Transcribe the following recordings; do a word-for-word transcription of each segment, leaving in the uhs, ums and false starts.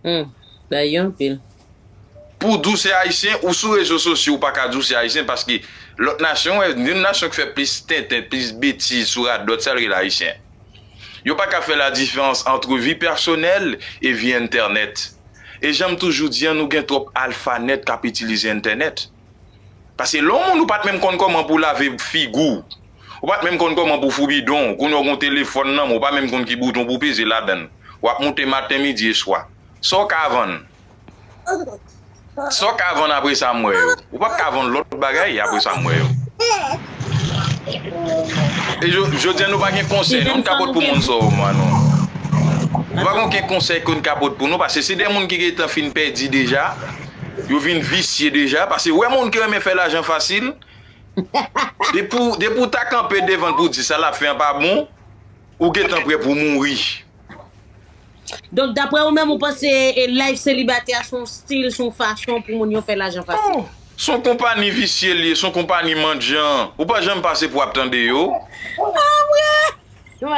Hmm. Bay yo anpil. Pou di w se ayisyen, ou sou rezo sosyo, ou pa ka di w se ayisyen, paske lòt nasyon, wè, youn nasyon ki fè plis tenten, plis betiz sou radòt, sa l rele ayisyen. Yo pa ka fè la diferans ant vi pèsonèl e vi entènèt. E jan m toujou di an, nou gen twòp alfa nèt k ap itilize entènèt. Paske lè yon moun ou pa t menm konn kòman pou w lave figi w, ou pa t menm konn kòman pou w fou bidon, kounye a w gen yon telefòn nan men w, ou pa menm konn ki bouton pou w peze ladan l. W ap moute maten, midi e swa. Sa w ka vann? Sa w ka vann apre sa m wè yo? Ou p ap ka vann lòt bagay apre sa m wè yo. E jodi a nou pa gen konsèy, non, nou ka pot pou moun sa w mwa non. Nou pa gen okenn konsèy ke nou ka pot pou nou, paske se de moun ki gentan fin pèdi deja, yo vin visye deja, paske wè moun ki renmen fè lajan fasil, depi w, depi w ta kanpe devan l pou w di sa l ap fè an pa bon, ou gentan prè pou w mouri. Donk, daprè ou menm, ou panse e life selibatè a se yon stil, se yon fason pou moun yo fè lajan fasil? Oh, se yon konpani visye li ye, se yon konpani mandyan. Ou pa janm pase pou w ap tande yo.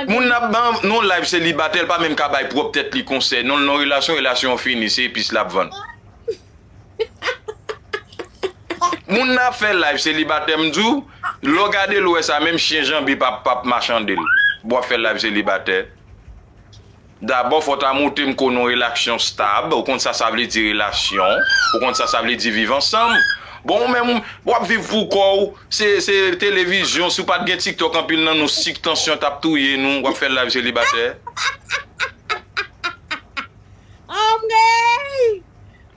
Moun nan ban nou life selibatè, l pa menm ka bay pwòp tèt li konsèy. Non, l nan relasyon, relasyon an fini, se epis l ap vann. Moun nan ap fè life selibatè, m di w, lè w gade l, w wè sa, menm chyen Janbe p ap, p ap machande l. W ap fè life selibatè. Dabò, fò w ta montre m konnen yon relasyon stab, ou konn sa sa vle di relasyon, ou konn sa sa vle di viv ansanm. Bon, ou menm, w ap viv pou kò w, se, se televizyon, si w pa t gen TikTok, anpil nan nou sik tansyon t ap touye nou, w ap fè life selibatè. Anmwey!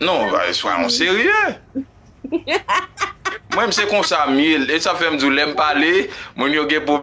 Non, ba, swa yon serye. Mwen, m se konsa m ye, e sa fè m di w, lè m pale, moun yo gen pwoblèm.